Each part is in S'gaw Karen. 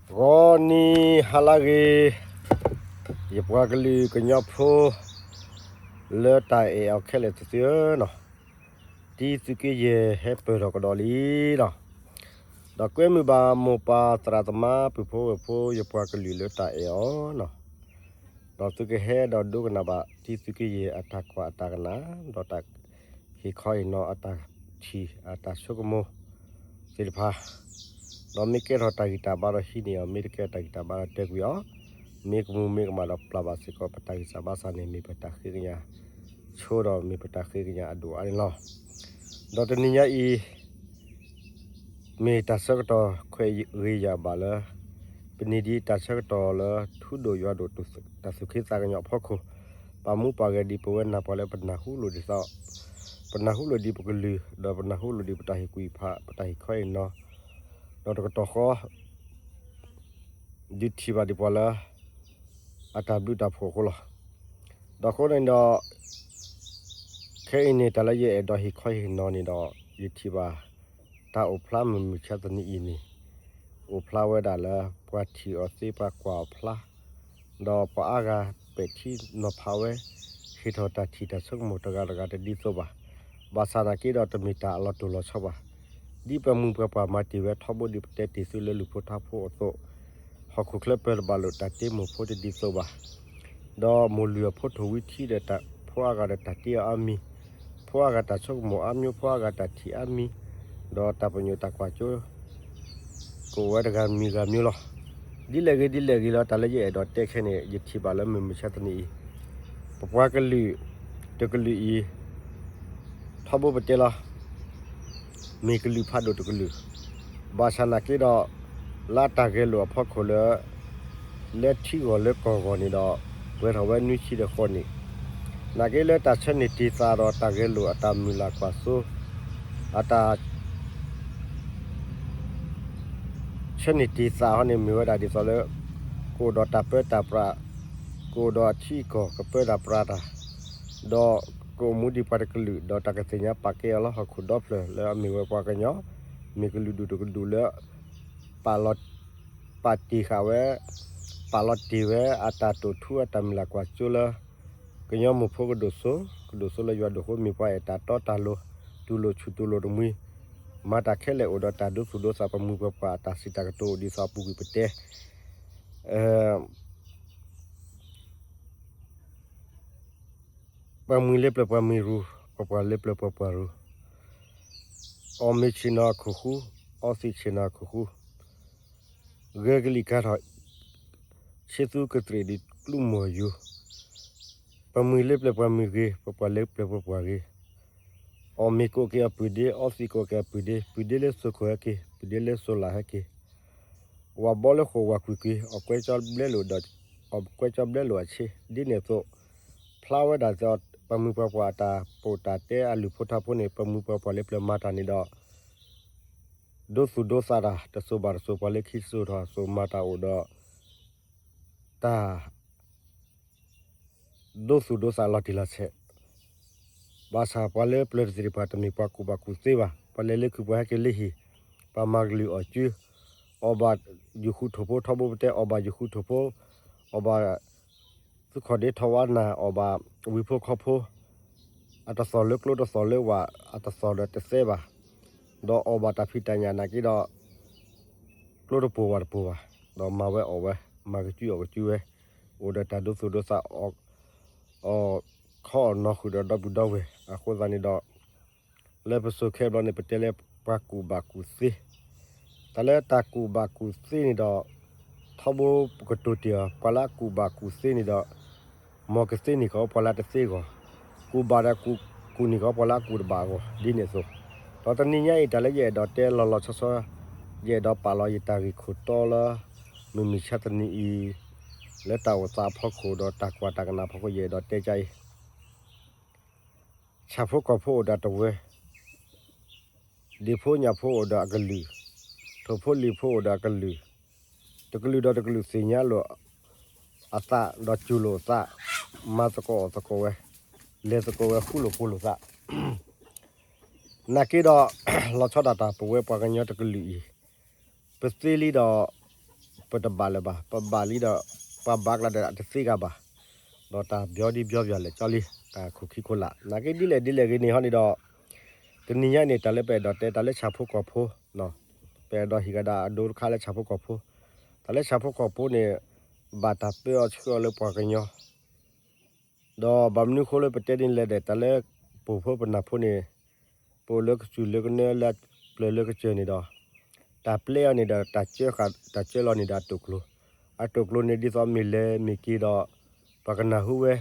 ဂီၤနံၤဟါလၢဂ့ၤ, ယပှၤကလုာ်ကညီဖိ လၢတၢ်အဲၣ်အီၤခဲလၢာ်သုသုဧၢနီၤ, တံသုးက့ယဲၢ်ဟဲပၢၢ်ထီၣ်ကဒီးလံနီၤ, ဒီးကွဲမုာ်ဘၣ်မိၢ်ပၢ်သရၣ်သမါပုၢ်ဖိဝဲၢ်ဖိ ယပှၤကလုာ်လၢတၢ်အဲၣ်အီၤနီၤ, ဒီးသုကဟဲဒီးဒိကနၣ်ဘၣ် တံသုးက့ယဲၢ်အတၢ်ကွၢ်အတၢ်ကနၣ် ဒီးတၢ် ဟ့ၣ်ခီဟ့ၣ်နီၤအတၢ်ထံၣ်အတၢ်ဆိကမိၣ်သ့ၣ်တဖၣ်, ဒီးမ့ၢ်ကဲထီၣ်တၢ်ဂံၢ်တၢ်ဘါဒီးဟံးန့ၢ်အီၤ, မ့ၢ်တကဲတၢ်ဂံၢ်တၢ်ဘါဒီးတဲကွံာ်အီၤ, မ့ၢ်ကမူမ့ၢ်ကမၣ်ဒီးပျၢ်ဘၣ်စ့ၢ်ကီး ပတၢ်ဂံၢ်စၢ်ဘါစၢ်န့ၣ် မ့ၢ်ပတၢ်ဃ့ကညးဆိဒီးမ့ၢ်ပတၢ်ဃ့ကညးအဒိၣ်အါန့ၣ်လီၤ. ဒီးတနံၤညါအံၤ မ့ၢ်တၢ်ဆၢကတီၢ်ခွဲးဂ့ၤယာ်ဘၣ်လၢ ပနံၤဒ်တၢ်ဆၢကတီၢ်လၢထူဒိၣ်ယွၤဒိၣ်တၢ်သူၣ်က့သးကညီၤအဖီခိၣ်, ပာ်မူပာ်ဂဲၤဒံးပဝဲနၢ်ပှၤလၢပနၢ်ဟူလိာ်ဒ်သိး, ပနၢ်ဟူလိာ်ဒံးပကလုာ်, ဒီးပနၢ်ဟူလိာ်ဒံးပတၢ်ဟ့ၣ်ကူၣ်ဟ့ၣ်ဖး ပတၢ်ဟ့ၣ်ခီဟ့ၣ်နီၤ, ဒီးတကတီၢ်ဃီ ဒုးထံၣ်ဘၣ်ဒံးပှၤလၢ အတၢ်ဘျုးတၢ်ဖှိၣ်အဃိလီၤ. ဒီးအဃိန့ၣ်ဒီး ခဲအံၤန့ၣ် တၢ်လၢယအဲၣ်ဒိးဟ့ၣ်ခီဟ့ၣ်နီၤန့ၣ်ဒီး ယထံၣ်ဘၣ် တၢ်အိၣ်ဖျါမုၢ်မဆါတနံၤအံၤန့ၣ် အိၣ်ဖျါဝဲဒၣ်လၢ ပှၤထံၣ်အီၤသ့ ပှၤကွၢ်အီၤဖျါ, ဒီးပှၤအါဂၤပဲာ်ထံနီၤဖးဝဲ ဟ့ၣ်ထီၣ်တၢ်ထံၣ်တၢ်ဆိကမိၣ်တဂၤတဂၤတဒ်သိးဘၣ်. ဘၣ်ဆၣ်နာ်က့ဒီး တမ့ၢ်တၢ်အလီၤတိၢ်လီၤဆီဘၣ်. ဒ်ပှၤမုၢ်ပှၤပှၢ်မၤတ့ၢ်ဝဲထီဘိ ဒ်ပတဲတ့ၢ်သုလၢလူၢ်ဖိထါဖိအသိး, ဟီၣ်ခိၣ်ချၢပၢတဘၣ်လိာ်တၢ်တ့မိၢ်ဖိတဒ်သိးဘၣ်. ဒီးမိၢ်လုၢ်အဖိထိၣ်ဝံထံဒီး ဖိအါဂၤဒီးတၢ်တ့အီၤအါမံၤ, ဖိအါဂၤတၢ်ဆိကမိၣ်အါမံၤ, ဖိအါဂၤတၢ်ထံၣ်အါမံၤ, ဒီးတၢ်ပညိၣ်တၢ်ကွၢ်စိ ကအိၣ်ဝဲတဂၤမံၤဂၤမံၤလီၤ. ဒ်လဲၣ်ဂ့ၤဒ်လဲၣ်ဂ့ၤလီၤ တၢ်လၢယအဲၣ်ဒိးတဲခဲန့ၣ် ယထံၣ်ဘၣ်လၢမုၢ်မဆါတနံၤအံၤ, ပပှၤကလုာ်တကလုာ်အံၤ ထီဘိပတဲလီၤ မ့ၢ်ကလုာ်ဖးဒိၣ်တကလုာ်, ဘၣ်ဆၣ်နာ်က့ဒီး လၢတၢ်ဂဲၤလိာ်အဖီခိၣ်လၢ လၢထံဂီၢ်လၢကီၢ်ဂီၢ်န့ၣ်ဒီး ပှဲၤထီၣ်ဝဲနွံဆံဒီးဃိးနံၣ်, နာ်က့လၢတၢ်ဆၢန့ၢ်တ့ၢ်သးဒီးတၢ်ဂဲၤလိာ်အတၢ်မုၢ်လၢ်ကွၢ်စိ အတၢ် ဆၢန့ၢ်တ့ၢ်သးဟီန့ၣ် မ့ၢ်ဝဲဒၣ်ဒ်သိးလၢ ကအိၣ်ဒီးတၢ်ပၢတၢ်ပြး, ကအိၣ်ဒီးအထံအကီၢ်ကပၢတၢ်ပြးတၢ်, ဒီးကအိၣ်မူဒံးပှၤတကလုာ် ဒီးတၢ်ကသ့ၣ်ညါပာ်ကဲအီၤလၢဟီၣ်ခိၣ်ဒီဖျၢၣ်လၢအမ့ၢ်ဝဲပှၤကညီ, မ့ၢ်ကလုာ်ဒူၣ်တကဒူၣ်လၢ ပာ်လီၤ ပာ်တ့ၢ်ဃာ်ဝဲ, ပာ်လီၤတ့ၢ်ဝဲအတၢ်တိာ်ထူအတၢ်မုၢ်လၢ်ကွၢ်စိလၢ ကညီမိၢ်ဖိကဒိၣ်စိ, ကဒိၣ်စိလၢယွၤဒိၣ်ဃိ မ့ၢ်ပှၤအဲၣ်တၢ်တီတၢ်လိၤ, တူၢ်လိာ်ဆူၣ်တူၢ်လိာ်တမှံၤ, မၤတၢ်ခဲလၢာ်အိၣ်ဒီးတၢ်ဒိသူၣ်ဒိသး ပမိၢ်ပပှၢ်အတၢ်စံးတၢ်ကတိၤအိၣ်ဒ်သိးအပူၤကွံာ်ပတဲ ပှၤမှံၤလၢပျၢၤပှၤမှံၤရူၤ, ပပှၢ်လၢပျၢၤပပှၢ်ရူၤ, အီၣ်မ့ၤဆ့ၣ်နီၤအခိၣ်ဃူ, အီသံးဆ့ၣ်နီၤအခိၣ်ဃူ, ဂဲၤကလံၤကါထီၣ်, ဆ့သူကသရံးဒ်ကျူမီၢ်ယူၤ, ပမှံၤလၢပျၢၤပှၤမှံၤဂ့ၤ, ပပှၢ်လၢပျၢၤပပှၢ်ဂ့ၤ, အီၣ်မ့ၤကိးက့ၤအပုၢ်ဒ့, အီသံးကိးက့ၤအပုၢ်ဒ့, ပုၢ်ဒ့လၢစိခိၣ်ဟဲက့ၤ, ပုၢ်ဒ့လၢစိၤလၢ်ဟဲက့ၤ, ဝၤဘီလၢဃိာ်ဝၤကွံာ်ကွံာ်, အီၣ်ကွဲကၠီဘျဲလိာ်ဒီး, အီၣ်ကွဲကၠီဘျဲလိာ်အဆ့, ဒ်န့ၣ်အသိး ဖျါဝဲဒၣ်ဒ်သိး ပှၤမုၢ်ပှၤပှၢ်အတၢ်ပိာ်တၢ်တဲအလုၢ်ဖိထါဖိန့ၣ် ပှၤမုၢ်ပှၤပှၢ်လၢပျၢၤမၤတၢ်န့ၣ်ဒီး ဒိသူၣ်ဒိသးတၢ် တစိၤဘၣ်တစိၤ ပှၤလၢခံစိၤထီၣ်စိၤမၤတၢ်အိၣ်ဒီး တၢ် ဒိသူၣ်ဒိသးလီၤတံၢ်လီၤဆဲး, ဘၣ်ဆၣ်ပှၤလၢပျၢၤတသ့ၣ်တဖၣ်တမ့ၢ်ပှၤကူၣ်ဘၣ်ကူၣ်သ့ဘၣ်. ပှၤလဲၤလၢခုးပှၤဟဲက့ၤလၢဟံၣ်, ပှၤမၤကလုၢ်အီၣ်ကု, အီၣ်ဘၣ်ယုၢ်ဃူထိၣ်ဖိထီဘိပတဲ အီၣ်ဘၣ်ယုၢ်ဃူထိၣ်ဖိ, အီၣ်ဘၣ် သုခီၣ်ဒ့ထီဝါနၢ် အီၣ်ဘၣ်ဝံဖိခီဖိ, အတသီၣ်လၢကျိတသီၣ်လၢဝၣ် အတသီၣ်ဒီးတသဲဘၣ်, ဒီးအီၣ်ဘၣ်တၢ်ဖံးတၢ်ညၣ်နာ်က့ဒီး ကျိတပိၢ်ဝၣ်တပိၢ်ဘၣ်, ဒီးမၤဝဲအီၣ်ဝဲ, မၤကစုအီၣ်ကစုဝဲ, အိၣ်ဒီးတၢ်ဒိသူၣ်ဒိသး အီၣ်ခီအီၣ်နီၢ်ဃုာ်ဒီးဒီပုၢ်ဒီဝဲၢ်အဃိသတးန့ၣ်ဒီး လၢပစိၤခဲဘျီန့ၣ် ပတဲလၢပှၤကူၣ်ဘၣ်ကူၣ်သ့, တၢ်လၢတၢ်ကူၣ်ဘၣ်ကူၣ်သ့န့ၣ်ဒီး ထီဘိပကတိၤတ့ၢ်အီၤ ပှၤလၢအကူၣ်ဘၣ်ကူၣ်သ့န့ၣ်ဒီး မ်ကသ့န့ၢ်ကီးပှၤလၢတသ့အဂီၢ်, ကူၣ်ဘၣ်ဒီးကူၣ်န့ၢ်ကီးပှၤလၢအကူၣ်တဘၣ်အဂီၢ် ဒ်န့ၣ်အသိး, ဒီးတနံၤညါအံၤ တၢ်လၢယအဲၣ်ဒိးတဲလီၤလီၤဆီဆီ ယအဲၣ်ဒိးပာ်လီၤယတၢ်ဂ့ၢ်ခိၣ်တီလၢ မုၢ်မဆါတနံၤအံၤ လၢတၢ်အိၣ်သးအဖီခိၣ်ဒီးတၢ်ကွၢ်တၢ်ကနၣ်အဖီခိၣ် ယအဲၣ်ဒိးတဲကအံၤ ဆၣ်ဖိကီၢ်ဖိအိၣ်ဒီးတဝၢ, ဒ့ၣ်ဖိညၣ်ဖိအိၣ်ဒီးအကလုာ်, ထိၣ်ဖိလံၤဖိအိၣ်ဒီးအကလုာ်, တကလုာ်ဒီးတကလုာ်သ့ၣ်ညါလိာ်အသးဒီးစူၤလိာ်အသး, မၤသကိးအီၣ်သကိးဝဲ, လဲၤသကိးဝဲဃူလိာ်ဖိးလိာ်သး, နာ်က့ဒီး လီၤဆီဒၣ်တၢ် ပဝဲပှၤကညီတကလုာ်အံၤ ပသ့လံဒီး ပတဘၣ်လၢၤဘၣ်, ပဘၣ်လံဒီး ပှၤဘၣ်ကျါဒီးအတသ့ဂၤဘၣ်, ဒီးတၢ်ဘျီဒံဘျီပၠးလဲၣ်ကၠီလံ, တၢ်ခိၣ်ခံခိၣ်လာ် နာ်က့ဒ်လဲၣ်ဒ်လဲၣ်ဂ့ၤန့ၣ်ဟီန့ၣ်ဒီး, တနံၤညါန့ၣ် တၢ်လၢပအဲၣ်ဒိးတဲတၢ်လၢဆၣ်ဖိကီၢ်ဖိ, ပအဲၣ်ဒိးဟ့ၣ်ကဒါအဒိတခါလၢဆၣ်ဖိကီၢ်ဖိ, တၢ်လၢဆၣ်ဖိကီၢ်ဖိန့ၣ် ဘၣ်တၢ်ပၢအီၤဆှၢအီၤလၢပှၤကညီ ဒီးဘၣ်မနုၤအဃိလၢပတဲဒ်န့ၣ်လဲၣ်ဒီး တၢ်လၢပအိၣ်ဖိပနၢ်ဖိန့ၣ်, ပအိၣ်လၢကစၢၢ်လၢကနၢလၢပျၢၤလၢကစၢၢ်န့ၣ်ဒီး, တၢ်ပျဲအီၤန့ၣ်ဒီး တၢ်စၢဃာ်တၢ်စၢလီၤန့ၣ်ဒီးအတိာ်ကျိၤ, အတိာ်ကျိၤန့ၣ်ဒ်သိးမ့ၢ်လဲၤမ့ၢ်က့ၤဒီး, ပှၤကနၢ်ဟူဝဲ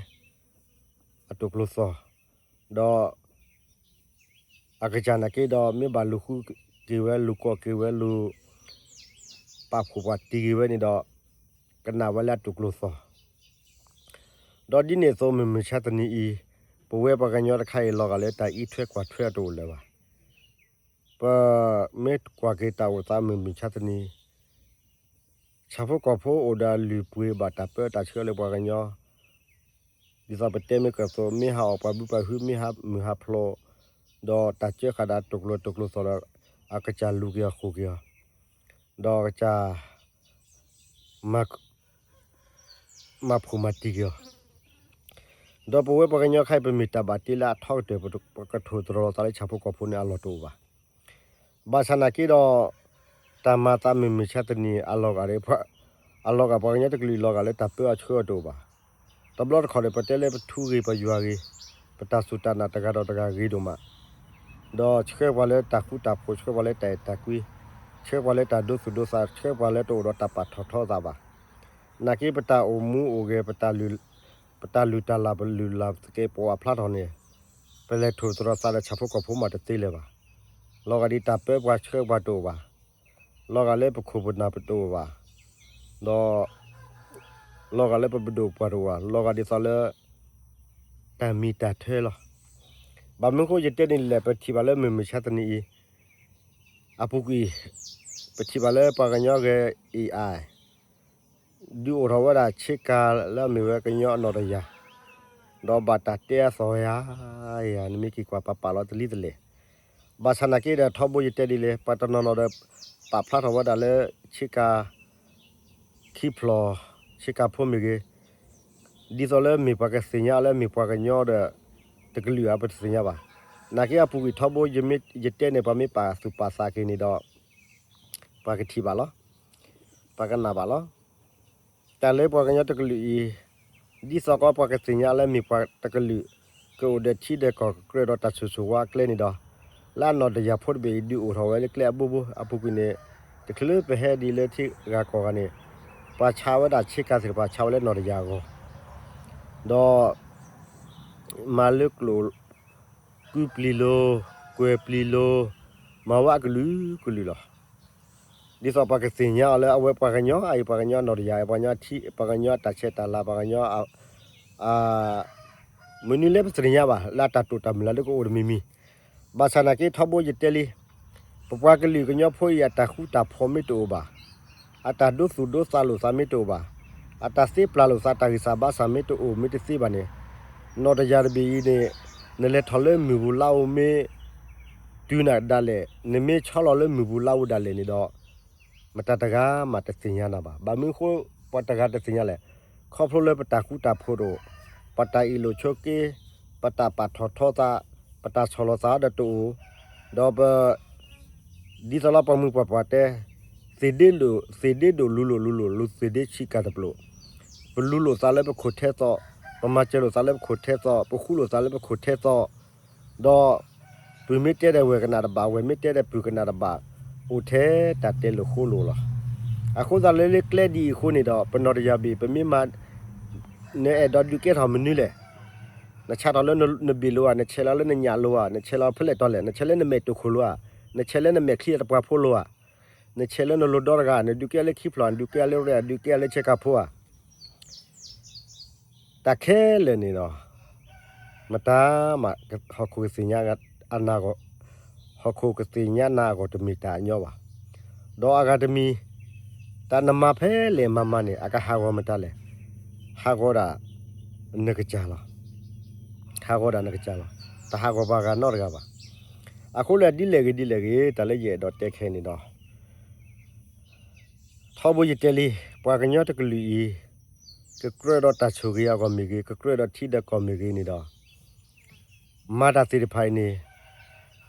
အတိာ်ကျိၤသီၣ်, ဒီး အကစၢ်နာ်က့ဒီး မ့ၢ်ဘၣ်လူၤဃုက့ၤဝဲ လူၤကိးက့ၤဝဲ လူၤ ပာ်ဖှိၣ်ပှၤတံၢ်က့ၤဝဲန့ၣ်ဒီး, ကနၣ်ဝဲလၢအတိာ်ကျိၤသီၣ်, ဒီးဒ်န့ၣ်အသိးမုၢ်မဆါတနံၤအံၤ, ပဝဲပှၤကညီတခါအံၤ လီၤဂာ်လၢတၢ်အံးထွဲကွၢ်ထွဲအတအိၣ်လၢၤဘၣ်. ပမ့ၢ်ကွၢ်က့ၤတၢ်အိၣ်သးမုၢ်မဆါတနံၤ ဆၣ်ဖိကီၢ်ဖိအိၣ်ဒီးအလုၢ်အပှ့ၤဘၣ်တၢ်ပၢတၢ်ဆှၢလၢပှၤကညီ, ဒ်သိးပတဲမ့ၢ်ကၢၢ်သိး မ့ၢ်ဟးအီၣ်ပှၤဘုပှၤဟု မ့ၢ်ဟးမုာ်ဟးဖျိး, ဒီးတၢ်စၢဃာ်ဒီးတိာ်ကျိၤတိာ်ကျိၤသီၣ်ဒီး, အကစၢ်လူၤက့ၤအီၤဃိာ်က့ၤအီၤ, ဒီးအကစၢ် မၤဖှိၣ်မၤတံၢ်က့ၤအီၤ, ဒီးပဝဲပှၤကညီခါအံၤ ပမ့ၢ်တၢ်ဘၣ်တ့လၢအထီကတၢၢ် ပကထိၣ်သတြီၤသးလၢဆၣ်ဖိကီၢ်ဖိန့ၣ် အလီၢ်တအိၣ်ဘၣ်. ဘၣ်ဆၣ်နာ်က့ဒီး, တၢ်မၤသးမုၢ်မဆါတနံၤ အလီၤဂာ်ဒီး, အလီၤဂာ်ပှၤကညီတကလုာ်လီၤဂာ်လၢတၢ်ပၢအီၤဆှၢအီၤတအိၣ်ဘၣ်. တဘျီတခီၣ်ဒီး ပတဲလၢပထူဂ့ၤပယွၤဂ့ၤ, ပတၢ်စူၢ်တၢ်နာ်တဂၤဒီးတဂၤဂ့ၤဒိၣ်မး, ဒီးဆှၢပှၤလၢတၢ်ဃူတၢ်ဖိး, ဆှၢပှၤလၢတၢ်အဲၣ်တၢ်ကွံ, ဆှၢပှၤလၢတၢ်ဒိသူၣ်ဒိသး, ဆှၢပှၤလၢတအိၣ်ဒီးတၢ်ပာ်ထီၣ်ထီသးဘၣ်. နာ်က့ပတၢ်အိၣ်မူအိၣ်ဂဲၤ, ပတၢ်လုၢ်တၢ်လၢ်ပလုၢ်လၢ်သကဲးပဝးဖျါထီၣ်န့ၣ်, ပလဲၤထိၣ်သတြီၤသးဒီးဆၣ်ဖိကီၢ်ဖိမးတသ့လၢၤဘၣ်. လီၤဂာ်ဒ်တၢ်ပၢပှၤဆှၢပှၤတအိၣ်ဘၣ်, လီၤဂာ်လၢပခိၣ်ပနၢ်ပတအိၣ်ဘၣ်, ဒီး လီၤဂာ်လၢပပဒိၣ်ပှၢ်တအိၣ်ဘၣ်, လီၤဂာ်ဒ်သိးလၢ တၢ်မ့ၢ်တၢ်ထၢလီၤ. ဘၣ်မနုၤအဃိယတဲန့ၣ်လဲၣ်, ပထံၣ်ဘၣ်လၢမုၢ်မဆါတနံၤအံၤ အပူၤကွံာ်, ပထံၣ်ဘၣ်လၢပှၤကညီဂဲၤအံၤအါ ဒုးအိၣ်ထီၣ်ဝဲဒၣ်ဆ့ကၤလၢအမ့ၢ်ဝဲကညီအနီၢ်တယၢ်, ဒီးဘၣ်တၢ်တဲအသီၣ်ယၤ, ယၤ နမ့ၢ်က့ၤကွၢ်ပာ်ပာ်လီၤတလံတလဲၣ်. ဘၣ်ဆၣ်နာ်က့ဒီးထီဘိယတဲဒ်လဲၣ်, ပှၤတနီၤနီၤဒီး ပာ်ဖျါထီၣ်ဝဲဒၣ်လၢ ဆ့ကၤ ခံဖျၢၣ်, ဆ့ကၤဖိမ့ၢ်ဂ့ၤ, ဒ်သိးလၢမ့ၢ်ပှၤကသ့ၣ်ညါလၢမ့ၢ်ပှၤကညီဒီး တကလုာ်ဧါ ပတသ့ၣ်ညါဘၣ်. နာ်က့အပူၤကွံာ်ထီဘိ ယတဲန့ၣ် ပှၤမ့ၢ်ပာ်သူၣ်ပာ်သးက့ၤန့ၣ်ဒီး ပှၤကထံၣ်ဘၣ်လီၤ. ပှၤကနၣ်ဘၣ်လီၤ. တၢ်လၢပှၤကညီတကလုာ်အံၤ, ဒ်သိးကီးပှၤကသ့ၣ်ညါလၢမ့ၢ်ပှၤတကလုာ် ကအိၣ်ဒီးထံဒီးကီၢ်ကကြၢးဒီးတၢ်ဆိၣ်ဆိၣ်ဝါအကျဲန့ၣ်ဒီး, လၢအနီၢ်တယၢ်ဖိတဘ့ၣ်အံၤ ဒုးအိၣ်ထီၣ်ဝဲလၢကျဲအဘိဘိအပူၤကွံာ်န့ၣ်, တချုးလၢပဟဲဒ်လၢထံဂၤကီၢ်ဂၤန့ၣ်, ပှၤဆါဝဲဒၣ်ဆ့ကၤသ့ၣ်တဖၣ် ဆါဝဲလၢနီၢ်တယၢ်အဂီၢ်, ဒီး မၤလၢကျိာ် ကုပျံၤလိၤ, ကွဲၤပျံၤလိၤ, မၤဝဲအကလုာ်ကလုာ်လီၤ. ဒ်သိးပှၤကသ့ၣ်ညါအီၤလၢအဝဲပှၤကညီအံၤ ပှၤကညီနီၢ်တယၢ် ပှၤကညီထံ ပှၤကညီတၢ်ဆဲးတၢ်လၤ ပှၤကညီ မနုၤလဲၣ်ပသ့ၣ်ညါဘၣ် လၢအတၢ်တိာ်တၢ်မုၢ်လၢ်လၢကအိၣ်တမံၤမံၤ, ဘၣ်ဆၣ်နာ်က့ထီဘိယတဲလံ, ပပှၤကလုာ်ကညီဖိအံၤ အတၢ်ဃူတၢ်ဖိးမ့ၢ်တအိၣ်ဘၣ်, အတၢ်ဒိသူၣ်ဒိသးလိာ်သးမ့ၢ်တအိၣ်ဘၣ်, အတၢ်သ့ပျၢ်လိာ်သးတၢ်ဂံၢ်စၢ်ဘါစၢ်မ့ၢ်တအိၣ်မ့ၢ်တသ့ဘၣ်န့ၣ်, နီၢ်တယၢ်တဘ့ၣ်အံၤန့ၣ်, နလဲၤထီၣ်လၢမုၢ်ပူၤလါဧိၤမ့ၢ် တုၤနၤဒၣ်လဲာ် နမ့ၢ်ဆီလီၤလၢမုၢ်ပူၤလါဧိၤဒၣ်လဲာ်န့ၣ်ဒီး, မတၤတဂၤမးတသ့ၣ်ညါနၤဘၣ်. ဘၣ်မနုၤအဃိ ပှၤတဂၤတသ့ၣ်ညါလဲၣ်, ခီဖျိလၢပတၢ်ဃူတၢ်ဖိးတအိၣ်, ပတၢ်အ့ၣ်လိာ်ဆိးက့, ပတၢ်ပာ်ထီၣ်ထီသး, ပတၢ်ဆီၣ်လီၤသးဒီးတအိၣ်, ဒီးပ ဒ်သိးလၢပှၤမုၢ်ပှၢ်ပှၢ်တဲ, သ့ၣ်ဒ့ဒိၣ် သ့ၣ်ဒ့ဒိၣ်လူၤလိာ်လူၤလိာ် လူၤသ့ၣ်ဒ့ဆံးကၤတပျိာ်, ပလူၤလိာ်သးလၢပခိၣ်ထဲသိး, ပမၤစၢၤလိာ်သးလၢပခိၣ်ထဲသိး, ပဃူလိာ်သးလၢပခိၣ်ထဲသိး, ဒီး ပုၢ်မ့ၢ်တဲဒီးဝဲၢ်ကနၣ်တဘၣ်, ဝဲၢ်မ့ၢ်တဲဒီးပုၢ်ကနၣ်တဘၣ်, အိၣ်ထဲတၢ်တဲလိာ်ဃိလိာ်လီၤ. အဃိသတးလၢလၢကျဲဒ်အံၤအဃိန့ၣ်ဒီး ပနီၢ်တယၢ်ဘ့ၣ် ပမ့ၢ်မၤ နအဲၣ်ဒိးဒုးကဲထီၣ်မနုၤလဲၣ်. နဆါထီၣ်လၢနဘ့ၣ်လိၤဧါ, နဆဲးလီၤလၢနညၣ်လိၤဧါ, နဆဲးလီၤဖဲလဲၣ်တီၤလဲၣ်, နဆဲးလၢနမဲာ်တိၢ်ခိၣ်လိၤဧါ, နဆဲးလၢနမဲာ်ချံအတပှၤဖိလိၤဧါ, နဆဲးလၢနလိၤဒီတဂၤ, နဒုးကဲလၢခံဖျၢၣ်, နဒုးကဲလၢရဲၣ်, ဒုးကဲလၢဆဲးကၤဖိဧါ. တၢ်ခဲလၢာ်န့ၣ်ဒီး မတၤမး ဟီၣ်ခိၣ်ကသ့ၣ်ညါအနၢ်ဂီၢ်, ဟီၣ်ခိၣ်ကသ့ၣ်ညါနၤအဂီၢ်တမ့ၢ်တၢ်အညီဘၣ်. ဒီးအဂၤတမံၤ, တၢ်နမၤဖဲလဲၣ်မၤမၤန့ၣ် အကဟးဂီၤမတၤလဲၣ်. ဟးဂီၤဒၣ်နကစၢ်လီၤ. ဟးဂီၤဒၣ်နကစၢ်လီၤ. တဟးဂီၤပှၤဂၤနီတဂၤဘၣ်. အဃိလၢဒ်လဲၣ်ဂ့ၤဒ်လဲၣ်ဂ့ၤ တၢ်လၢယအဲၣ်ဒိးတဲခဲအံၤန့ၣ်ဒီး ထီဘိယတဲလံ, ပှၤကညီတကလုာ်အံၤ ကကြၢးဒီးတၢ်ဆိၣ်ဂ့ၤအဂီၢ်မ့ၢ်ဂ့ၤ, ကကြၢးဒီးထံဒီးကီၢ်မ့ၢ်ဂ့ၤန့ၣ်ဒီး, မၤတၢ်သ့ၣ်တဖၣ်အံၤန့ၣ်,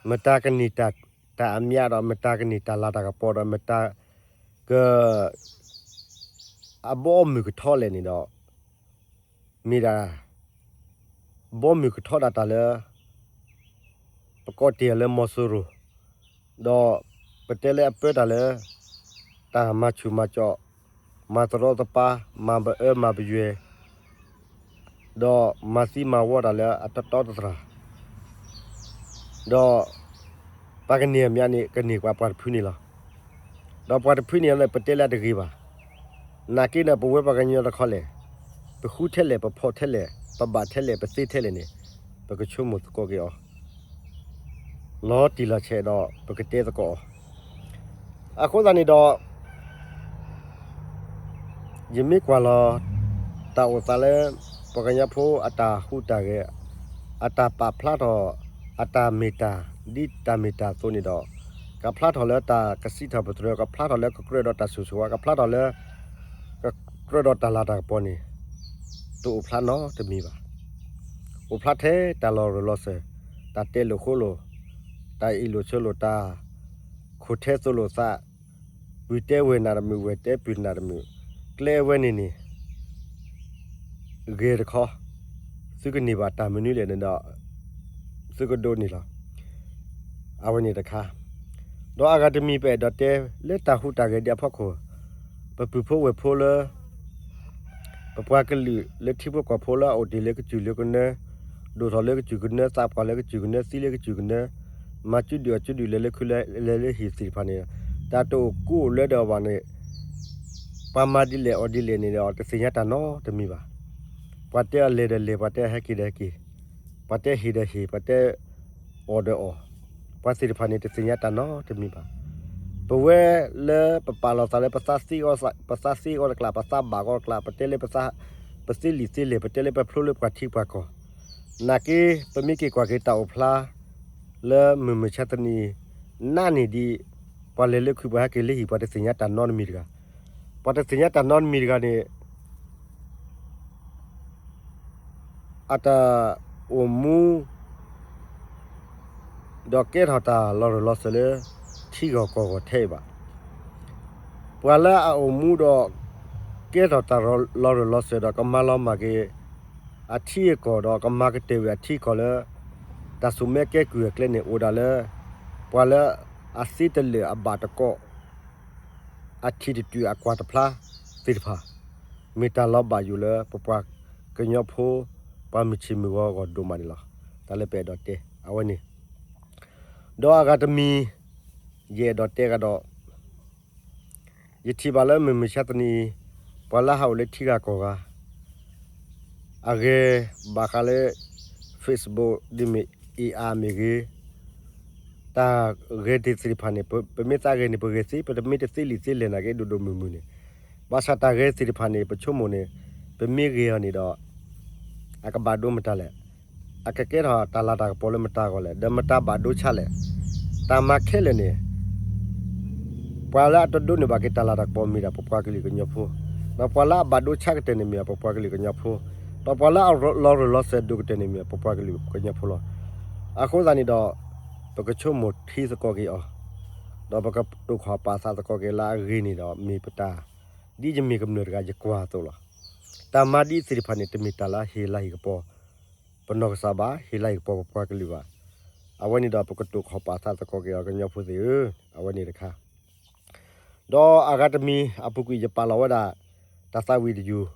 မတၤကန့ၢ်တၢ်အမြတ်ဒီး မတၤကန့ၢ်တၢ်လၤတၢ်ကပီၤဒီး မတၤက အဘီအမုၢ်ကထီလဲၣ်န့ၣ်ဒီး, မ့ၢ်ဒၣ် ဘီမုၢ်ကထီဒၣ်တၢ်လၢ ပကိးတ့ၢ်အီၤလၢမီၤစိရိၤ, ဒီးပတဲလၢအပၢတၢ်လၢ တၢ်မၤဆူၣ်မၤကၠီၣ်, မၤတရီတပါ, မၤပအၢမၤပယွဲၢ်, ဒီးမၤသံမၤဝီတၢ်လၢအတတီတတြၢ် ဒီးပှၤကန့ၢ်အမြတ်န့ၣ် ကန့ၢ်ပှၤပှၤတဖုန့ၣ်လီၤ. ဒီးပှၤတဖုန့ၣ်လီၤ ပတဲလၢအတဂ့ၤဘၣ်. နာ်က့န့ၣ် ပဝဲပှၤကညီတခီလဲၣ်, ပဃုထဲလဲၣ်, ပဖီၣ်ထဲလဲၣ်, ပဘၣ်ထဲလဲၣ်, ပသ့ထဲလဲၣ်န့ၣ်, ပကဆိကမိၣ်သကိးက့ၤအီၤ လီၤတံၢ်လီၤဆဲးဒီး ပကတဲသကိးအီၤ. အဃိသတးန့ၣ်ဒီး ယမ့ၢ်ကွၢ်လီၤ တၢ်အိၣ်သးလၢ ပှၤကညီဖိအတၢ်ဟူးတၢ်ဂဲၤ, အတၢ်ပာ်ဖျါထီၣ် အတၢ်မ့ၢ်တၢ် ဒ်တၢ်မ့ၢ်တၢ်အသိးန့ၣ်ဒီး, ကဖျါထီၣ်လၢတၢ်ကစံးထီၣ်ပတြၢၤ, ကဖျါထီၣ်လၢကကြၢးဒီးတၢ်ဆိၣ်ဆိၣ်ဝါ, ကဖျါထီၣ်လၢ ကကြၢးဒီးတၢ်လၤတၢ်ကပီၤန့ၣ် တအိၣ်ဖျါနီတမံၤဘၣ်. အိၣ်ဖျါထဲတၢ်လီၤရၢၢ်လီၤစၢၤ, တၢ်တဲလိာ်ဃိလိာ်, တၢ်အ့ၣ်လိာ်ဆၢလိာ်, တၢ်ခိၣ်ထဲသိလိာ်သး, ပုၢ်တဲဝဲၢ်နးတမုာ်, ဝဲၢ်တဲပုၢ်နးတမုာ်, ကျဲအဝဲန့ၣ်န့ၣ် ဂ့ၤတခီ, သုကန့ၢ်ဘၣ်တၢ်မနုၤလဲၣ်န့ၣ်ဒီး သုကဒိးန့ၢ်လီၤ. အဝဲန့ၣ်တခါ, ဒီးအဂၤတမံၤပအဲၣ်ဒိးတဲ လၢတၢ်ဟူးတၢ်ဂဲၤဒံးအဖီခိၣ်, ပပုၢ်ဖိဝဲၢ်ဖိလၢ ပပှၤကလုာ်လၢထံဖိကီၢ်ဖိလၢအအိၣ်တ့ၢ်လၢကစၢၢ်လၢကနၢ, ဒိၣ်ထီၣ်လၢကစၢၢ်ကနၢ, သးပှၢ်လၢကစၢၢ်ကနၢ, သံလၢကစၢၢ်ကနၢ, မၤကၠူဒုၣ်အကၠူဒုၣ်လဲၤလၢခုလဲၤလၢဟံၣ်သ့ၣ်တဖၣ်န့ၣ်, တၢ်တအိၣ်ကူအိၣ်လၢဒီးအဘၣ်န့ၣ်, ပှၤမၤဒ်လဲၣ်အီၣ်ဒ်လဲၣ်န့ၣ်ဒီး တသ့ၣ်ညါတၢ်နီတမံၤဘၣ်. ပှၤတဲအီၤလဲၤဒီးလဲၤ, ပှၤတဲအီၤဟဲက့ၤဒီးဟဲက့ၤ, ပှၤတဲဟ့ၣ်ဒီးဟ့ၣ်, ပှၤတဲအီၣ်ဒီးအီၣ်, ပှၤသ့ၣ်တဖၣ်န့ၣ် တသ့ၣ်ညါတၢ်နီတမံၤဘၣ်. ပဝဲလၢပပာ်လီၤသးလၢ ပသးသ့အီၤတကျး, ပသးဘၣ်အီၤတကျး, ပတဲလၢ ပသ့လံာ်သ့လဲၢ်, ပတဲလၢပဖျိလၢပှၤထံပှၤကီၢ်, နာ်က့ ပမ့ၢ်က့ၤကွၢ်က့ၤတၢ်အိၣ်ဖျါ လၢမုၢ်မဆါတနံၤအံၤ နးန့ၢ်ဒံး ပှၤလဲၤလၢခု ပှၤဟဲက့ၤလၢဟံၣ် ပှၤတသ့ၣ်ညါတၢ်နီတမံၤတဂၤ, ပှၤတသ့ၣ်ညါတၢ်နီတမံၤတဂၤန့ၣ် အတၢ်အိၣ်မူ ဒီးကဲထီၣ်တၢ်လီၤရၢၢ်လီၤစၢၤလၢ ထံဂီၢ်ကီၢ်ဂီၢ်ထဲအံၤဘၣ်. ပှၤလၢအအိၣ်မူဒီး ကဲထီၣ်တၢ်လီၤရၢၢ်လီၤစၢၤဒီး ကမၤလီၤမၢ်က့ၤ အထံအကီၢ်ဒီး ကမၤကတၢၢ်ဝဲအထံအကီၢ်လၢ တၢ်စိာ်မၢကဲကုၢ်အကျဲန့ၣ် အိၣ်ဒၣ်လၢ ပှၤလၢအသ့တလၢာ်အဘၣ်တကိး အထံၣ်တတုၤအကွၢ်တဖျါသ့ၣ်တဖၣ် မ့ၢ်တၢ်လီၤဘၣ်ယိၣ်လၢပပှၤကညီဖိ ပှၤမုၢ်ဆ့ၣ်မုၢ်ဂီၤအဂီၢ်ဒိၣ်မးန့ၣ်လီၤ. တၢ်လၢပအဲၣ်ဒိးတဲ အဝဲန့ၣ် ဒီးအဂၤတမံၤ ယအဲၣ်ဒိးတဲကဒီး ယထံၣ်ဘၣ်လၢမုၢ်မဆါတနံၤအံၤ ပှၤလၢဟးအိၣ်လၢထံဂၤကီၢ်ဂၤ အဂဲၤဘၣ်ဃးလၢ Facebook ဒ်မ့ၢ် AI မ့ၢ်ဂ့ၤ, တၢ်ဂဲၤသ့ၣ်တဖၣ်န့ၣ် ပမ့ၢ်သးဂဲၤန့ၣ် ပဂဲၤသ့, ပတမ့ၢ်တသ့လံာ်သ့လဲၢ်နာ်က့ ဒိၣ်ဒိၣ်မုၢ်မုၢ်န့ၣ်, ဘၣ်ဆၣ်တၢ်ဂဲၤသ့ၣ်တဖၣ်န့ၣ် ပဆိကမိၣ်န့ၣ် ပမ့ၢ်ဂဲၤအီၤန့ၣ်ဒီး အကဘၣ်ဒိမတၤလဲၣ်, အကကဲထီၣ်တၢ်လၤတၢ်ကပီၤလၢမတၤအဂီၢ်လဲၣ်, ဒီးမတၤဘၣ်ဒိဆါလဲၣ်. တၢ်မၤခဲလၢာ်န့ၣ် ပှၤလၢအတဒိးန့ၢ်ဘၣ်က့ၤတၢ်လၤတၢ်ကပီၤမ့ၢ်ဒၣ်ပပှၤကလုာ်ကညီဖိ, ဒီးပှၤလၢအဘၣ်ဒိဆါကတၢၢ်န့ၣ်မ့ၢ်ဒၣ်ပပှၤကလုာ်ကညီဖိ, ဒီးပှၤလၢအလီၤရၢၢ်လီၤစၢၤဒိၣ်ကတၢၢ်န့ၣ်မ့ၢ်ဒၣ်ပပှၤကလုာ်ကညီဖိလီၤ. အဃိသတးန့ၣ်ဒီး ပကဆိကမိၣ်ထံသကိးက့ၤအီၤ, ဒီးပကတိာ်ခီၣ်ပာ်သးသကိးက့ၤလၢအဂ့ၤန့ၣ်ဒီး မ့ၢ်ပတၢ် ဒ်ယမ့ၢ်ကမျၢၢ်တဂၤယကွၢ်အသိးလီၤ. တၢ်မၤဒ်သ့ၣ်တဖၣ်န့ၣ် တမ့ၢ်တၢ်လၢဟ့ၣ်လၤဟ့ၣ်ကပီၤ ပနီၢ်ကစၢ်ဘၣ်, ဟ့ၣ်လၤဟ့ၣ်ကပီၤပပှၤကလုာ်ဘၣ်. အဝဲန့ၣ်ဒီး ပကတိာ်ခီၣ်ပာ်သးသကိးက့ၤအီၤ ကညီဖိသ့ၣ်ဧၢ, အဝဲန့ၣ်တခါ ဒီးအဂၤတမံၤအပူၤကွံာ် ယပာ်လီၤဝဲဒၣ် တၢ်သးဝံၣ်တယုၢ်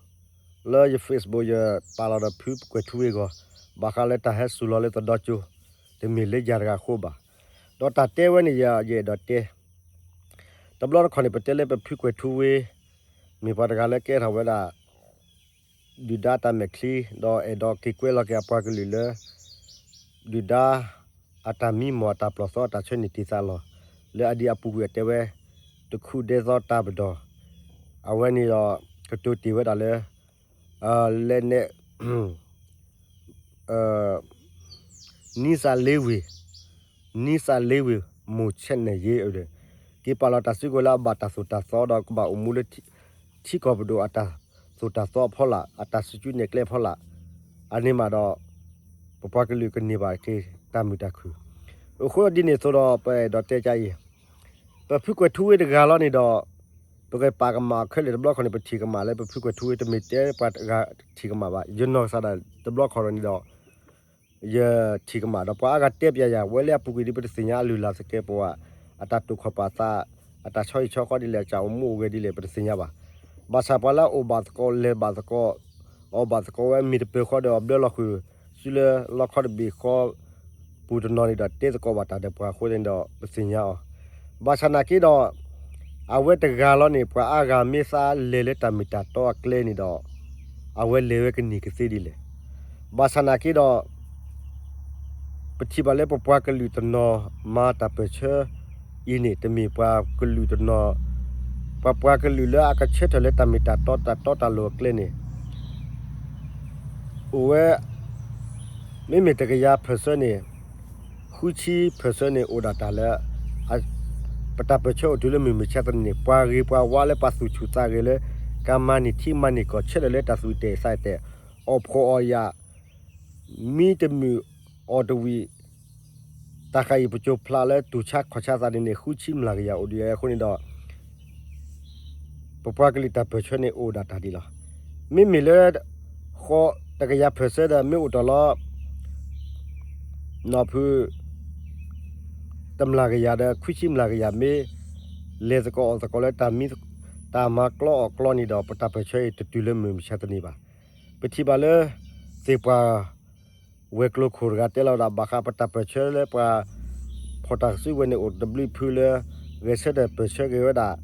လၢယ Facebook ယပာ်လီၤဒီးဖုကွဲၤထူဝ့အဂီၢ်, ဘၣ်ဃးလၢတၢ်ဟဲစူၤလီၤလၢသဒီကၠိ, တမ့ၢ်လၢယၤတဂၤအဃိဘၣ်. ဒီးတၢ်တဲဝဲန့ၣ် ယ ယအဲၣ်ဒိးတဲ တဘျီတခီၣ်န့ၣ် ပတဲလၢပဖုကွဲၤထူဝ့ မ့ၢ်ပှၤတဂၤလၢကဲထီၣ်ဝဲဒၣ် ဒုၣ်ဒါတၢ်မဲာ်ချံ, ဒီးအဲၣ်ဒိးက့ၤကွဲလီၤက့ၤအပှၤကလုာ်လၢ ဒုၣ်ဒါ အတၢ်မံမီၢ် အတၢ်ပျီၢ်သီ အတၢ်ဆၢန့ၢ်တံၢ်သးလီၤ. လၢအဒံးအပူၤကွံာ်အတဲဝဲ တခူၣ်ဒဲသီတၢ်ပဒီၣ်, အဝဲန့ၣ်ဒီး ကတိၤတ့ၢ်ဝဲဒၣ်လၢ လဲနဲ နံစးလ့ဝ့ၢ်, နံစးလ့ဝ့ၢ် မိၢ်ဆဲးနဲၣ်ယ့အဒၢး, က့ၤပာ်လီၤတၢ်စုကဝဲၤလၢအဘၣ်တၢ်သိၣ်တၢ်သီဒီးကဘၣ်အိၣ်မူလၢ ထံကီၢ်ပဒိၣ်အတၢ်သိၣ်တၢ်သီအဖီလာ် အတၢ်စူၢ်က့ၤနဲၣ်ကျဲအဖီလာ်, အန့ၣ်မးဒီး ပပှၤကလုာ်ကန့ၢ်ဘၣ်က့ၤတၢ်မုာ်တၢ်ခုၣ်. အဃိဒ်န့ၣ်အသိးဒီး ပအဲၣ်ဒိးတဲကါအံၤ, ပဖုကွဲၤထူဝ့တဂၤလီၤန့ၣ်ဒီး ပကပာ်ကမၣ်အီၤခဲလၢာ်တဘျီခီန့ၣ် ပထံၣ်ကမၣ်လၢ ပဖုကွဲၤထူဝ့တမ့ၢ်တဲပှၤတဂၤထံၣ်ကမၣ်ဘၣ်, ယနီၢ်ကစၢ်ဒၣ်တဘျီခီန့ၣ်ဒီး ယထံၣ်ကမၣ်ဒီး ပှၤအါဂၤတဲပျးယၤ ဝဲလၢအပူၤကွံာ်ဒ်ပတသ့ၣ်ညါအလုၢ်အလၢ်သကဲးပဝး အတၢ်တိာ်ခီၣ်ပာ်သး, အတၢ်ဆီဟံၣ်ဆီဃီဒ်လဲၣ်, အတၢ်အိၣ်မူအိၣ်ဂဲၤဒ်လဲၣ် ပတသ့ၣ်ညါဘၣ်. ဘၣ်ဆၣ်ပှၤလၢအအိၣ်ဘၣ်သကိး လဲၤဘၣ်သကိး, အီၣ်ဘၣ်သကိးဝဲမ့ၢ်တပၢၤဃီဒီး အဘျၢလီၤဃုာ် စုလၢလီခီတဘ့ၣ်ဃီ ပူၤတနီၤန့ၣ်ဒီး တဲသကိးဘၣ်တၢ်ဒီးပှၤအဃိန့ၣ်ဒီး ပသ့ၣ်ညါအီၤ. ဘၣ်ဆၣ်နာ်က့ဒီး အဝဲတဂၤလီၤန့ၣ် ပှၤအါဂၤမ့ၢ်သးလဲၤလၢတၢ်မ့ၢ်တၢ်တီအကျဲန့ၣ်ဒီး အဝဲလဲၤဝဲကန့ၢ်ကသ့ဒ်လဲၣ်. ဘၣ်ဆၣ်နာ်က့ဒီး ပထံၣ်ဘၣ်လၢပပှၤကလုာ်တနီၤမၤတၢ်ပၢၢ်ဆၢအံၤန့ၣ် တမ့ၢ်ပှၤကလုာ်တနီၤ, ပပှၤကလုာ်လၢအကဆၢထၢၣ်လၢတၢ်မ့ၢ်တၢ်တီတၢ်တီတၢ်လိၤအကျဲန့ၣ် အိၣ်ဝဲ မ့မ့ၢ်တကယၤ percent န့ၣ်, ဃုဆံ percent န့ၣ် အိၣ်ဒၣ်တၢ်လၢ ပတၢ်ပၢၢ်ဆၢအိၣ်တုၤလၢမုၢ်မဆါတနံၤန့ၣ် ပှၤဂ့ၤပှၤဝါလၢပှၤသူၣ်ဆူၣ်သးဂဲၤလၢ ကမၤန့ၢ်ထံမၤန့ၢ်ကီၢ် ဆၢထၢၣ်လၢတၢ်သူၣ်တဲာ်သးတဲာ် အီၣ်ဖှီၣ်အီၣ်ယာ် မံတမုာ်အီၣ်တဝံၣ် တၢ်ဃာ်အံၤပစိၤဖျးလၢတူၢ်ဆါခီၣ်ဆါသးန့ၣ်န့ၣ် ဃုဆံမျးကယၤအိၣ်ဒံးအဃိန့ၣ်ဒီး ပပှၤကလုာ်တၢ်ပၢၢ်ဆၢန့ၣ်အိၣ်ဒၣ်တၢ်ဒ်လီၤ. မ့မ့ၢ်လၢ ဃီတကယၤ percent ဒီး မ့ၢ်အိၣ်တ့ၢ်လီၤ နီၢ်ဖု တမျးကယၤဒီး ခွံဆံမျးကယၤမ့ၢ် လဲၤသကိးအီၣ်သကိးလၢတၢ်မံ တၢ်မၤကျီအီၣ်ကျီန့ၣ်ဒီး ပတၢ်ပၢၢ်ဆၢအံၤတတုၤလၢမုၢ်မဆါတနံၤဘၣ်. ပထံၣ်ဘၣ်လၢ သ့ၣ်ပှၢ် ဝဲၤကျိၤခိၣ်တဂၤတဲလီၤဝဲဒၣ် ဘၣ်ဃးပတၢ်ပၢၢ်ဆၢလၢပှၤ ဖီၣ်တၢ်စုကဝဲၤန့ၣ် အိၣ်တဘျုးဖုလၢ ဂဲၤဆၢထၢၣ်ပၢၢ်ဆၢက့ၤဝဲဒၣ်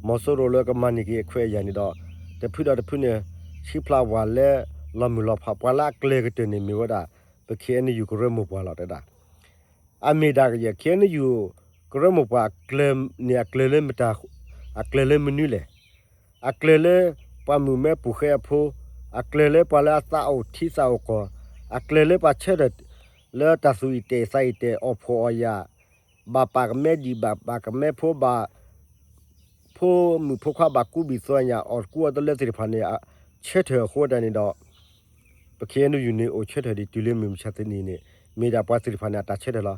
မီၤစိရိၤလၢကမၤန့ၢ်က့ၤအခွဲးအယာ်န့ၣ်ဒီး တဖုဒီးတဖုန့ၣ် ဆံဖျးဝးလၢ လီၤမုၢ်လီၤဖး ပှၤလၢအကျၢၤကတၢၢ်န့ၣ်မ့ၢ်ဝဲဒၣ် ပ ခ့ၣ်အဲၣ်ယူၣ် ကရၢမိၢ်ပှၢ်လီၤတဲဒၣ်. အမ့ၢ်ဒၣ်ကယဲၢ် ခ့ၣ်အဲၣ်ယူၣ် ကရၢမိၢ်ပှၢ်အကျၢၤန့ၣ် အကျၢၤလၢမတၤ အကျၢၤလၢမနုၤလဲၣ်. အကျၢၤလၢ ပှၤမုၣ်မဲပိာ်ဃဲအဖိ, အကျၢၤလၢပှၤလၢအသးအိၣ်ထံသးအိၣ်ကီၢ်, အကျၢၤလၢပှၤဆၢထၢၣ် လၢတၢ်သူၣ်အံၣ်တဲာ်သးအံၣ်တဲာ် အီၣ်ဖှီၣ်အီၣ်ယာ်, ဘၣ်ပာ်ကမဲဒံးဘၣ်ပာ်ကမဲဖိဘၣ် ဖိမုၣ်ဖိခွါဘၣ်ကူဘံၣ်သီညါ အီၣ်ကူအီတလၢသ့ၣ်တဖၣ်န့ၣ် ဆၢထၢၣ်အဃိတၢ်န့ၣ်ဒီး ပ ခ့ၣ်အဲၣ်ယူၣ် န့ၣ် အိၣ်ဆၢထၢၣ်ဒံးတုၤလၢမုၢ်မဆါတနံၤန့ၣ် မ့ၢ်ဒၣ်ပှၤသ့ၣ်တဖၣ်န့ၣ် အတၢ်ဆၢထၢၣ်လီၤ.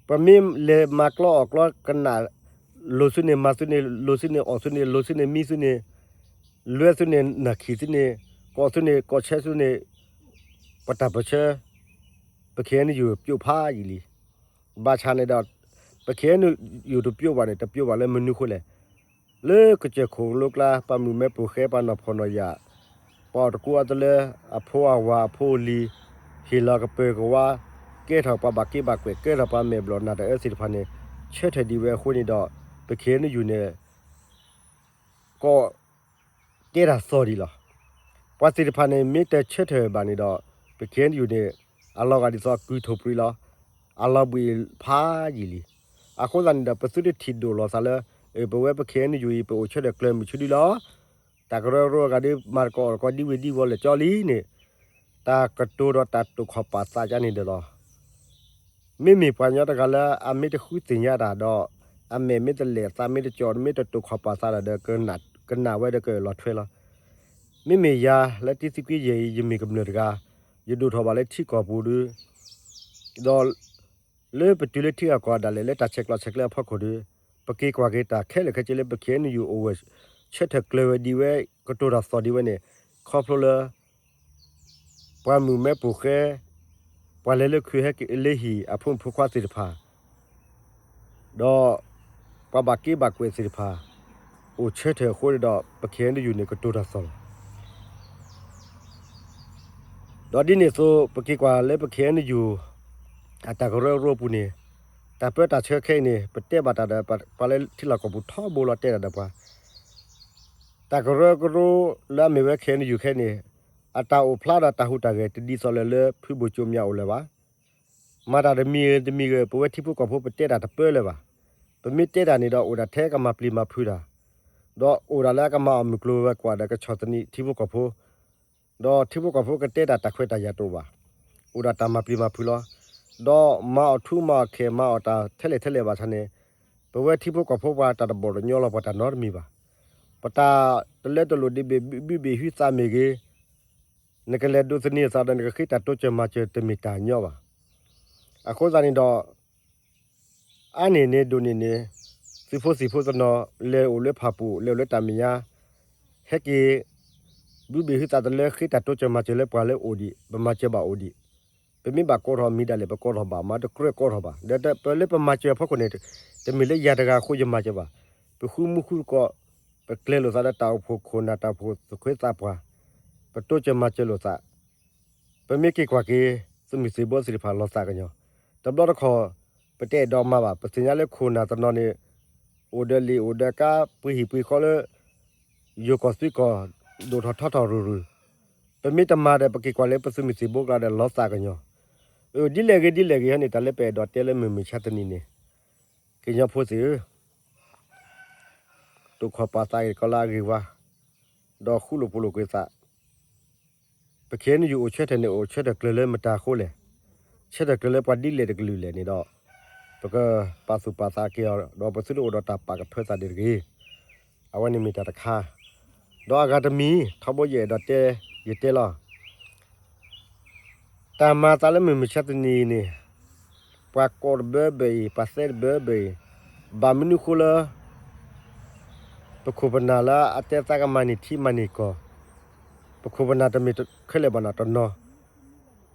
ပမ့ၢ်လဲၤမၤကျီအီၣ်ကျီကနၣ် လိၣ်သုန့ၣ်မၤသုန့ၣ် လိၣ်သုန့ၣ်အီၣ်သုန့ၣ် လိၣ်သုန့ၣ်မံသုန့ၣ် လွဲသုန့ၣ်နၢ်ခံသုန့ၣ် ကိးသုန့ၣ်ကိးဆဲသုန့ၣ် ပတၢ်ပၢၢ်ဆၢ ပ ခ့ၣ်အဲၣ်ယူၣ် ပျိာ်ဖးယံာ်လံ. ဘၣ်ဆၣ်န့ၣ်ဒီး ပ ခ့ၣ်အဲၣ်ယူၣ် တပျိာ်ဘၣ်န့ၣ် တပျိာ်ဘၣ်လၢမနုၤအဃိလဲၣ်. လၢကစၢၢ်ခိၣ်ကလိကျါ ပှၤမုၣ်မဲပိာ်ဃဲ ပှၤနီၢ်ဖှီၣ်နီၢ်ယာ် ပှၤအီၣ်တကူအီတလၢ အဖိအဝၤအဖိအလံၤ ဟ့ၣ်လီၤကပၢၤကဝါ ကဲထီၣ်ပှၤဘၣ်က့ဘၣ်ကွဲး ကဲထီၣ်ပှၤမဲာ်ဘျီၣ်နၢ်တအၢသ့ၣ်တဖၣ်န့ၣ် ဆၢထၢၣ်ဒံးဝဲအဃိန့ၣ်ဒီး ပ ခ့ၣ်အဲၣ်ယူၣ် န့ၣ် ကတဲတၢ်သီၣ်ဒံးလီၤ. ပှၤသ့ၣ်တဖၣ်န့ၣ် မ့ၢ်တဆၢထၢၣ်ဘၣ်န့ၣ်ဒီး ပ ခ့ၣ်အဲၣ်ယူၣ် န့ၣ် အလီၤဂာ်ဒ်သိးကုၢ်ထိၣ်ပြံးလီၤ. အလီၤဘှံးဖးယံာ်လံ. အဃိသတးန့ၣ်ဒီး ပသုတထံၣ်ဒိၣ်လီၤသးလၢ အၢ ပဝဲပ ခ့ၣ်အဲၣ်ယူၣ် အံၤ ပအိၣ်ဆၢထၢၣ်ကျၢၤမုၢ်ဆူဒံးလီၤ. တၢ်ကရၢကရိအဂၤဒီး မၤသကိးအီၣ်သကိးဒ်ဝံၤဒ်ဝီၤလၢာ်ကၠီလံန့ၣ် တၢ်ကတိၤဒီးတၢ်တိာ်ခီၣ်ပာ်သးကန့ၣ်ဒီးလီၤ. မ့မ့ၢ်ပှၤကညီတဂၤလၢအမ့ၢ်တဃုသ့ၣ်ညါတၢ်ဒီး အမဲာ်မ့ၢ်တလဲၢ် အသးမ့ၢ်တကၠီၣ် မ့ၢ်တတိာ်ခီၣ်ပာ်သးတၢ်ဒီး ကနၣ်ဝဲဒီးကလီၤထွဲလီၤ. မ့မ့ၢ်ယၤလၢတံသုးက့ယဲၢ်အံၤ ယမ့ၢ်ကမျၢၢ်တဂၤ ယဒိၣ်ထီၣ်ဘၣ်လၢထံကီၢ်ပူၤဒီး ဒီး လၢပတုၤလၢထံဂၤကီၢ်ဂၤဒၣ်လဲာ် လၢတၢ်ဆဲးကျိးဆဲးကျၢအဖီခိၣ်ဒီး ပက့ၤကွၢ်က့ၤတၢ်ခဲလၢာ်ခဲဆ့လၢပ ခ့ၣ်အဲၣ်ယူၣ် အိၣ်ဂၢၢ်ဆၢထၢၣ်ကျၢၤဝဲဒံးဝဲ ကတိၤတၢ်သီၣ်ဒံးဝဲန့ၣ် ခီဖျိလၢ ပှၤမုၣ်မဲပိာ်ဃဲ ပှၤလဲၤလၢခုဟဲက့ၤလၢဟံၣ်အဖိမုၣ်ဖိခွါသ့ၣ်တဖၣ် ဒီး ပှၤဘၣ်က့ဘၣ်ကွဲးသ့ၣ်တဖၣ် အိၣ်ဆၢထၢၣ်အဃိန့ၣ်ဒီး ပ ခ့ၣ်အဲၣ်ယူၣ် န့ၣ် ကတိၤတၢ်သီၣ်လီၤ. ဒီးဒ်န့ၣ်အသိး ပက့ၤကွၢ်လၢပ ခ့ၣ်အဲၣ်ယူၣ် အတၢ်ကရၢကရိပူၤန့ၣ် တၢ်ပၢတၢ်ဆှၢခဲအံၤန့ၣ် ပတဲဘၣ်တၢ်ဒီး ပှၤလၢထံလီၢ်ကီၢ်ပူၤထီဘိလီၤတဲတၢ်ဒီးပှၤ တၢ်ကရၢကရိလၢအမ့ၢ်ဝဲ ခ့ၣ်အဲၣ်ယူၣ် ခဲအံၤန့ၣ် အတၢ်အိၣ်ဖျါဒီးတၢ်ဟူးတၢ်ဂဲၤ တဒ်သိးလၢလၢဖုဘိၣ်ကၠိမၠးအိၣ်လၢၤဘၣ်. မၤတၢ်တမံၤဂ့ၤတမံၤဂ့ၤ ပဝဲထံဖိကီၢ်ဖိပတဲတၢ်တပၢလၢၤဘၣ်. ပမ့ၢ်တဲတၢ်န့ၣ်ဒီး အိၣ်ဒၣ်ထဲကမၤပျံၤမၤဖုးတၢ်, ဒီးအိၣ်ဒၣ်လၢအကမၤအီၣ်မုၢ်ကျိၤဝဲၤကွာ်ဒီး ကဆီၣ်သနံးထံဖိကီၢ်ဖိ, ဒီးထံဖိကီၢ်ဖိကတဲတၢ်တၢ်ခွဲးတၢ်ယာ်တအိၣ်ဘၣ်. အိၣ်ဒၣ်တၢ်မၤပျံၤမၤဖုးလီၤ. ဒီးမၤအီၣ်ထူမၤအီၣ်ခဲ မၤအီၣ်တၢ်ထဲလဲၣ်ထဲလဲၣ်ဘၣ်ဆၣ်န့ၣ်, ပဝဲထံဖိကီၢ်ဖိပှၤတၢ်တဘီၣ်တညီလီၤပှၤတၢ်နီတမံၤဘၣ်. ပတၢ်တလၢတလိၣ်ဒ်ဘ့ၣ်ဘုၣ်ဘ့ၣ်ဟုသးမ့ၢ်ဂ့ၤ, နကလဲၤဒိးသန့ၤအသးဒီး နကဃ့တၢ်တိစၢၤမၤစၢၤတမ့ၢ်တၢ်ညီဘၣ်. အဃိသတးန့ၣ်ဒီး အါန့ၢ်န့ၣ်ဒိၣ်န့ၢ်န့ၣ် သုးဖိသံၣ်ဖိတနီၤ လဲၤအိၣ်လၢဖၣ်ပူၤ လဲၤအိၣ်လၢတၢ်မဲာ်ညါ, ဟဲက့ၤ ဘုၣ်ဘ့ၣ်ဟုသးတလၢ ဃ့တၢ်တိစၢၤမၤစၢၤလၢပှၤလၢအိၣ်ဒံး, ပမၤစၢၤဘၣ်အိၣ်ဒံး, ပမ့ၢ်ဘၣ်ကိးထီၣ်မံၤဒၣ်လဲာ် ပကိးထီၣ်ဘၣ်မး တကြၢးကိးထီၣ်ဘၣ်. ဒီးပလၢပမၤစၢၤအဖီခိၣ်န့ၣ် တမ့ၢ်လၢယၤတဂၤအဃိယမၤစၢၤဘၣ်. ပဃုမူဃုသကိး, ပကျဲၤလိာ်သးဒီးတၢ်အိၣ်ဖှိၣ်ခိၣ်နၢ် တၢ်အိၣ်ဖှိၣ်သူၣ်က့သးပှၢ်, ပတိစၢၤမၤစၢၤလိာ်သး ပမ့ၢ်က့ၤကွၢ်က့ၤ သုးမုၢ်သံၣ်ဘိသ့ၣ်တဖၣ်လီၤသးကညီၤ, တဘျီတခီၣ် ပတအဲၣ်ဒိးမၤဘၣ်. ပသ့ၣ်ညါလၢခိၣ်နၢ်တနီၤန့ၣ် အိၣ်ဒီးလံာ်အိၣ်ဒီးကါ ပှ့ၤဟံၣ်ပှ့ၤဃီလၢ ယိၤကီၢ်သုးကီၢ် ဒိၣ်ထီၣ်ထီထီၣ်ရုၢ်ရုၢ်, ပမ့ၢ်တမၤဒီး ပက့ၤကွၢ်လၢပသုးမုၢ်သံၣ်ဘိကျါဒီးလီၤသးကညီၤ. အၢ ဒ်လဲၣ်ဂ့ၤဒ်လဲၣ်ဂ့ၤဟီန့ၣ် တၢ်လၢပအဲၣ်ဒိးတဲလၢမုၢ်မဆါတနံၤန့ၣ် ကညီဖိသ့ၣ်ဧၢ, တိာ်ခီၣ်ပာ်သးက့ၤတကီးလၢအဂ့ၤဝါ, ဒီးဃူလိာ်ဖိးလိာ်က့ၤသး, ပခဲအံၤန့ၣ် ယအိၣ်ဆၢထၢၣ်န့ၣ် အိၣ်ဆၢထၢၣ်ကျၢၤလၢမတၤအဃိလဲၣ်, ဆၢထၢၣ်ကျၢၤလၢပှၤဒ်လဲၣ်တကလုာ်လဲၣ်န့ၣ်ဒီး ပကပာ်သူၣ်ပာ်သးက့ၤအီၤ ဒီးပသုတအိၣ်ဒီးတၢ်ပာ်ကဖၢသးဒံးတဂ့ၤ. အဝဲန့ၣ်မ့ၢ်တၢ်တခါ, ဒီးအဂၤတမံၤ ထီဘိယအဲၣ်ဒိးတဲ ယတဲလီၤ. တၢ်မၤသးလၢမုၢ်မဆါတနံၤအံၤန့ၣ် ပှၤကိးတဘၢဘၢအံၤ ပှၤသဲတဘၢဘၢအံၤ, ဘၣ်မနုၤဃိလၢ ပခိၣ်ပနၢ်လၢအတဲသးကမၤန့ၢ်ထံမၤန့ၢ်ကီၢ်, ပခိၣ်ပနၢ်တမ့ၢ်ခဲလၢာ်ဘၣ်နီၤတနီၤ,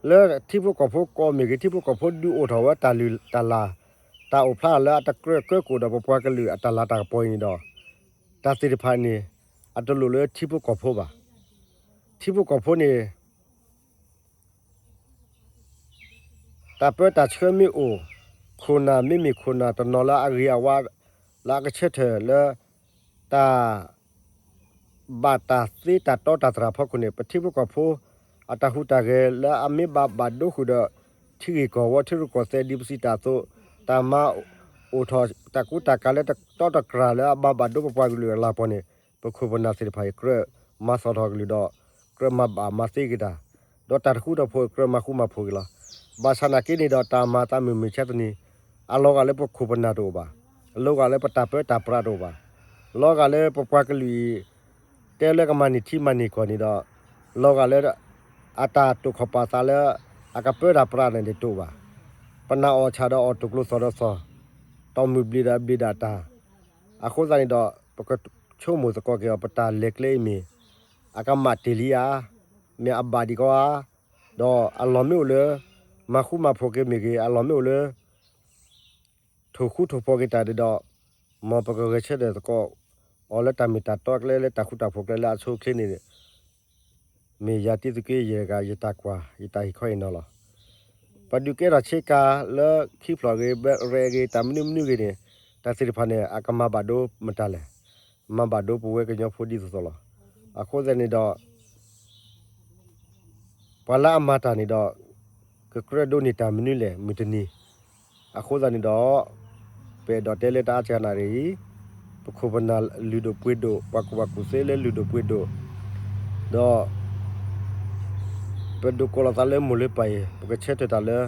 လၢထံဖိကီၢ်ဖိကီၢ်မ့ၢ်ဂ့ၤ ထံဖိကီၢ်ဖိဒုးအိၣ်ထီၣ်ဝဲတၢ်လုၢ်တၢ်လၢ်, တၢ်အိၣ်ဖျါလၢအတကြၢးကၢကိၣ်ဒီးပပှၤကလုာ်အတၢ်လၤတၢ်ကပီၤအံၤန့ၣ်ဒီး တၢ်သ့ၣ်တဖၣ်န့ၣ် အတလိၣ်လၢထံဖိကီၢ်ဖိဘၣ်. ထံဖိကီၢ်ဖိန့ၣ် တၢ်ပၢတၢ်ဆှၢမ့ၢ်အိၣ်, ခိၣ်နၢ်မ့မ့ၢ်ခိၣ်နၢ်တနီၤလၢအဂ့ၤအဝါ, လၢအကဆၢထၢၣ်လၢ တၢ် ဘၣ်တၢ်သ့တၢ်တီတၢ်တြၢ်အဖီခိၣ်န့ၣ် ပထံဖိကီၢ်ဖိ အတၢ်ဟူးတၢ်ဂဲၤလၢအမ့ၢ်ဘၣ်ဘၣ်ဒိဃုာ်ဒီး ထံဂ့ၢ်ကီၢ်ဝီ ထံရူၢ်ကီၢ်သဲးဒ်ပစံးတၢ်အသိး, တၢ်မၤအိၣ်ထီၣ်တၢ်ကူတၢ်ကၤလၢတၢ်တီတၢ်တြၢ်လၢအဘၣ်ဘၣ်ဒိပပှၤကလုာ်အလၤကပီၤန့ၣ် ပခိၣ်ပနၢ်သ့ၣ်တဖၣ်အံၤ ကြၢးမၤသီၣ်ထီၣ်ကလုၢ်ဒီး ကြၢးမၤဘၣ်မၤသ့က့ၤတၢ်, ဒီးတၢ်တဃူတၢ်ဖိး ကြၢးမၤဃူမၤဖိးက့ၤလီၤ. ဘၣ်ဆၣ်နာ်က့န့ၣ်ဒီး တၢ်မၤသးမုၢ်မဆါတနံၤ အလီၤဂာ်လၢပခိၣ်ပနၢ်တအိၣ်ဘၣ်, အလီၤဂာ်လၢပတၢ်ပၢတၢ်ပြးတအိၣ်ဘၣ်, လီၤဂာ်လၢပပှၤကလုာ်အံၤ တဲလၢကမၤန့ၢ်ထံမၤန့ၢ်ကီၢ်န့ၣ်ဒီး လီၤဂာ်လၢ အတၢ်တိာ်ခီၣ်ပာ်သးလၢ အကပၢတၢ်ပြးန့ၣ်တအိၣ်ဘၣ်. ပနာ်အီၣ်ဆၣ်ဒီးအီၣ်တိာ်ကျိၤသီၣ်ဒီးသီၣ်, တီၢ်မုၢ်ဘျံးဒီးအဘျံးဒၣ်တၢ်. အဃိသတးန့ၣ်ဒီး ပကဆိကမိၣ်သကိးက့ၤအီၤ ပတၢ်လဲၤကျဲအံၤမ့ၢ် အကမၣ်တ့ၢ်လံဧါ, မ့ၢ်အဘၣ်ဒံးကီဧါ, ဒီးအလီၢ်မ့ၢ်အိၣ်လၢ မၤဃူမၤဖိးက့ၤမ့ၢ်ဂ့ၤ, အလီၢ်မ့ၢ်အိၣ်လၢ ထိၣ်ဃူထိၣ်ဖိးက့ၤတၢ်ဒီး မ်ပကဂဲၤဆၢထၢၣ်သကိးအီၤလၢတၢ်မ့ၢ်တၢ်တီကျဲ လၢတၢ်ဃူတၢ်ဖိးကျဲလၢအဆိအချ့န့ၣ် မ့ၢ်ယၤတံသုးက့ယဲၢ်ဂၤ ယတၢ်ကွၢ် ယတၢ်ဟ့ၣ်ခီဟ့ၣ်နီၤလီၤ. ပဒုးကဲထီၣ်ဆ့ကၤလၢခံဖျၢၣ်ဂ့ၤ ရဲၣ်ဂ့ၤ တၢ်မနုၤမနုၤဂ့ၤန့ၣ် တၢ်သ့ၣ်တဖၣ်န့ၣ် အကမၤဘၣ်ဒိမတၤလဲၣ်, မၤဘၣ်ဒိပဝဲကညီဖိဒ်သိးသိးလီၤ. အဃိသတးန့ၣ်ဒီး ပှၤလၢအမၤတၢ်န့ၣ်ဒီး ကကြၢးဒိးန့ၢ်တၢ်မနုၤလဲၣ် မုၢ်တနံၤ. အဃိသတးန့ၣ်ဒီး ပအဲၣ်ဒိးတဲလၢတၢ်အါစှၤနၣ်ရံၣ်အံၤ ပခိၣ်ပနၢ်လုၢ်ဒိၣ်ပှ့ၤဒိၣ် ပှၤကူၣ်ဘၣ်ကူၣ်သ့လၢလုၢ်ဒိၣ်ပှ့ၤဒိၣ် ဒီး ပဒိးကိးလီၤသးလၢမိၢ်လၢပၢ်အံၤ ပကဆၢထၢၣ်တၢ်လၢ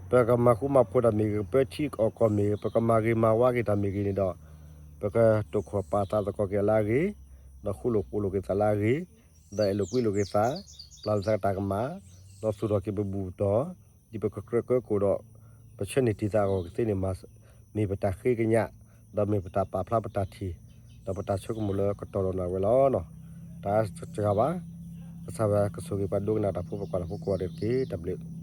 ပကမၤဃူမၤဖိးတၢ်မ့ၢ်ဂ့ၤ ပၢထံအီၣ်ကီၢ်မ့ၢ်ဂ့ၤ ပကမၤဂ့ၤမၤဝါက့ၤတၢ်မ့ၢ်ဂ့ၤန့ၣ်ဒီး ပကတိာ်ခီၣ်ပာ်သးသကိးက့ၤအလၢအဂ့ၤ, ဒီးဃူလိာ်ဖိးလိာ်က့ၤသးလၢအဂ့ၤ, ဒီးအဲၣ်လိာ်ကွံလိာ်က့ၤသး, ပျၢ်လိာ်သးတၢ်ကမၣ်, ဒီးသူၣ်ထီၣ်က့ၤပဘူၣ်ပတီၢ်, ဒ်ပကကြၢးကၢကိၣ်ဒီး ပဆၢန့ၢ်တံၢ်သးအဂီၢ်ကသ့န့ၣ် မ့ၢ်ပတၢ်ဃ့ကညး, ဒီးမ့ၢ်ပတၢ်ပာ်ဖျါပတၢ်ထံၣ်, ဒီးပတၢ်ဆိကမိၣ်လၢကတီၢ်ဒီးနၤဝဲလီၤ. တၢ်စှၤဘၣ်, ကစၢ်ယွၤကဆိၣ်ဂ့ၤပှၤဒိကနၣ်တၢ်ဖိ ပကွၢ်တၢ်ဖိကိးဂၤဒဲးတက့ၢ်. တၢ်ဘျုး